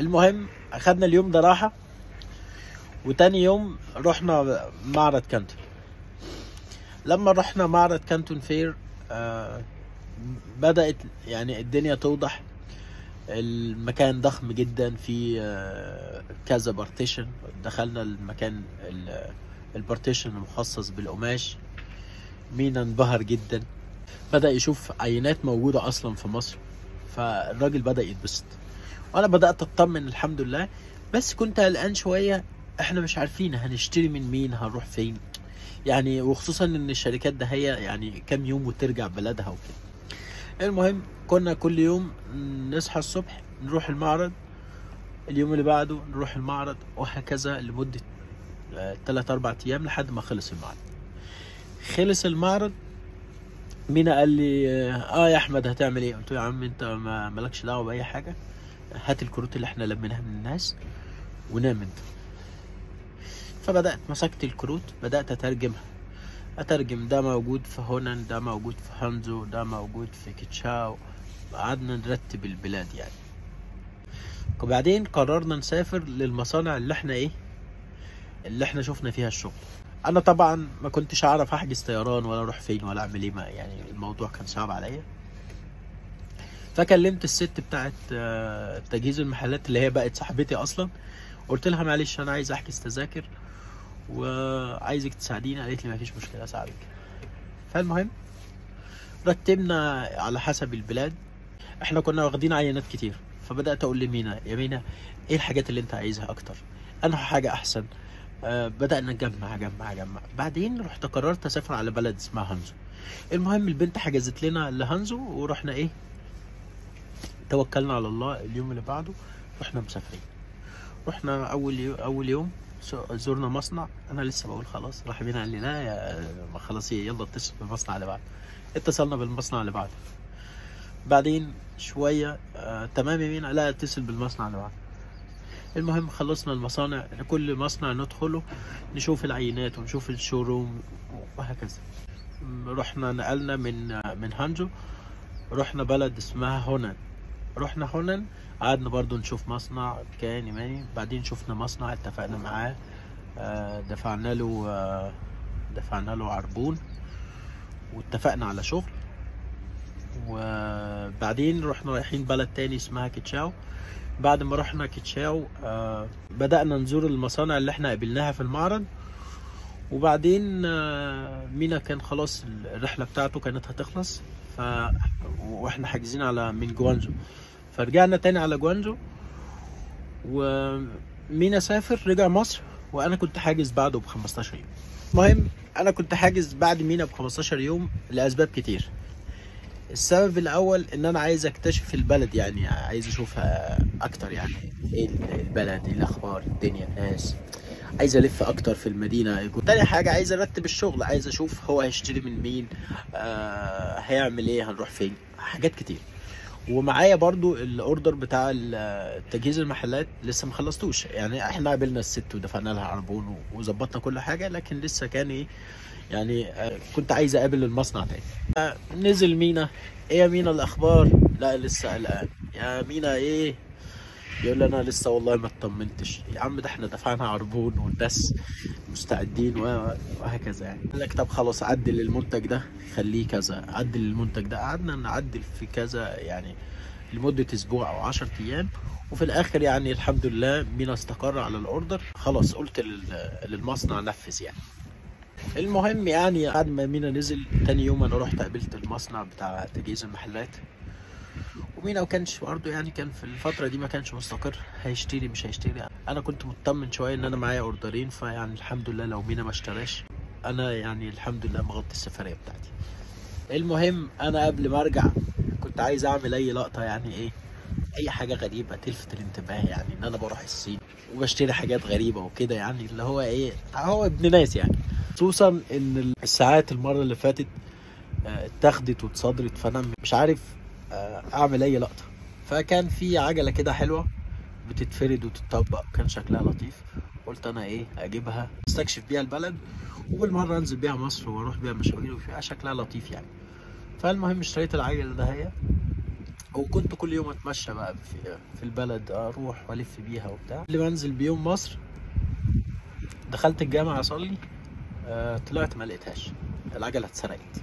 المهم اخدنا اليوم ده راحة، وتاني يوم رحنا معرض كانتون. لما رحنا معرض كانتون فير بدأت يعني الدنيا توضح. المكان ضخم جدا، في كذا partition. دخلنا المكان ال partition المخصص بالقماش. مينا انبهر جدا، بدأ يشوف عينات موجودة أصلا في مصر، فالراجل بدأ يتبسط، وأنا بدأت أطمن الحمد لله. بس كنت قلقان شوية، احنا مش عارفين هنشتري من مين، هنروح فين يعني، وخصوصا ان الشركات ده هي يعني كام يوم وترجع بلدها وكده. المهم كنا كل يوم نصحى الصبح نروح المعرض، اليوم اللي بعده نروح المعرض، وهكذا لمدة 3-4 ايام لحد ما خلص المعرض. خلص المعرض، مينا قال لي يا احمد هتعمل ايه؟ قلت له يا عم انت ما مالكش دعوه باي حاجة، هات الكروت اللي احنا لميناها من الناس ونام انت. فبدات مسكت الكروت، بدات اترجمها، اترجم ده موجود في هونان، ده موجود في هانزو، ده موجود في كيتشاو. قعدنا نرتب البلاد يعني. وبعدين قررنا نسافر للمصانع اللي احنا ايه، اللي احنا شفنا فيها الشغل. انا طبعا ما كنتش اعرف احجز طيران ولا اروح فين ولا اعمل ايه، يعني الموضوع كان صعب عليا. فكلمت الست بتاعت تجهيز المحلات اللي هي بقت صاحبتي اصلا، قلت لها معلش انا عايز احجز تذاكر وعايزك تساعديني. قالت لي مفيش مشكلة اساعدك. فالمهم رتبنا على حسب البلاد. احنا كنا واخدين عينات كتير، فبدات اقول لمينا يا مينا ايه الحاجات اللي انت عايزها اكتر، انه حاجة احسن. بدأنا نجمع جمع جمع. بعدين رحت قررت اسافر على بلد اسمها هانزو. المهم البنت حجزت لنا لهانزو، ورحنا ايه، توكلنا على الله. اليوم اللي بعده رحنا مسافرين. رحنا اول يوم زرنا مصنع. انا لسه بقول خلاص، راح مينا قال لي لا يا ما خلاص يلا اتصل بالمصنع اللي بعده. اتصلنا بالمصنع اللي بعده. بعدين شوية تمام يا مينا، لا اتصل بالمصنع اللي بعده. المهم خلصنا المصانع، كل مصنع ندخله نشوف العينات ونشوف ال showroom وهكذا. رحنا نقلنا من هانجو، رحنا بلد اسمها هونان. رحنا هونان قعدنا برضو نشوف مصنع كان ماني. بعدين شفنا مصنع اتفقنا معاه، دفعنا له عربون واتفقنا على شغل. وبعدين رحنا رايحين بلد تاني اسمها كيتشاو. بعد ما رحنا كيتشاو بدأنا نزور المصانع اللي احنا قابلناها في المعرض. وبعدين مينا كان خلاص الرحلة بتاعته كانت هتخلص، واحنا حاجزين على من جوانزو، فرجعنا تاني على جوانزو. ومينا سافر رجع مصر، وانا كنت حاجز بعده ب 15 يوم. المهم انا كنت حاجز بعد مينا ب 15 يوم لاسباب كتير. السبب الاول ان انا عايز اكتشف البلد، يعني عايز اشوفها اكتر، يعني ايه البلد، ايه الاخبار، الدنيا، الناس، عايز الف اكتر في المدينة. تاني حاجة عايز ارتب الشغل، عايز اشوف هو هيشتري من مين، هيعمل ايه، هنروح فين، حاجات كتير. ومعايا برضو ال order بتاع تجهيز المحلات لسه ما خلصتوش، يعني احنا قابلنا الست ودفعنا لها عربون وظبطنا كل حاجة، لكن لسه كان ايه يعني، كنت عايز اقابل المصنع تاني. نزل مينا، ايه يا مينا الاخبار؟ لا لسه قلقان. يا مينا ايه؟ يقول لي انا لسه والله ما اطمنتش. يا عم ده احنا دفعنا عربون والناس مستعدين وهكذا يعني. قال لك طب خلاص عدل المنتج ده خليه كذا، عدل المنتج ده. قعدنا نعدل في كذا يعني لمدة اسبوع او 10 ايام، وفي الاخر يعني الحمد لله مينا استقر على ال order. خلاص قلت للمصنع نفذ يعني. المهم يعني بعد ما مينا نزل تاني يوم انا رحت قابلت المصنع بتاع تجهيز المحلات، ومينا ما كانش برضه يعني كان في الفترة دي ما كانش مستقر هيشتري مش هيشتري. انا كنت مطمن شوية ان انا معايا اوردرين، فيعني الحمد لله لو مينا ما اشتراش انا يعني الحمد لله مغطي السفرية بتاعتي. المهم انا قبل ما ارجع كنت عايز اعمل اي لقطة، يعني ايه اي حاجة غريبة تلفت الانتباه، يعني ان انا بروح الصين وبشتري حاجات غريبة وكده، يعني اللي هو ايه، هو ابن ناس يعني. خصوصا ان الساعات المرة اللي فاتت اتاخدت واتصدرت، فانا مش عارف اعمل اي لقطة. فكان في عجله كده حلوة بتتفرد وتتطبق، كان شكلها لطيف، قلت انا ايه اجيبها استكشف بيها البلد، وبالمره انزل بيها مصر واروح بيها مشاوير وفيها شكلها لطيف يعني. فالمهم اشتريت العجلة ده هي، وكنت كل يوم اتمشى بقى في البلد، اروح والف بيها وبتاع. قبل ما انزل بيوم مصر دخلت الجامعة اصلي، طلعت ما لقيتهاش، العجلة اتسرقت.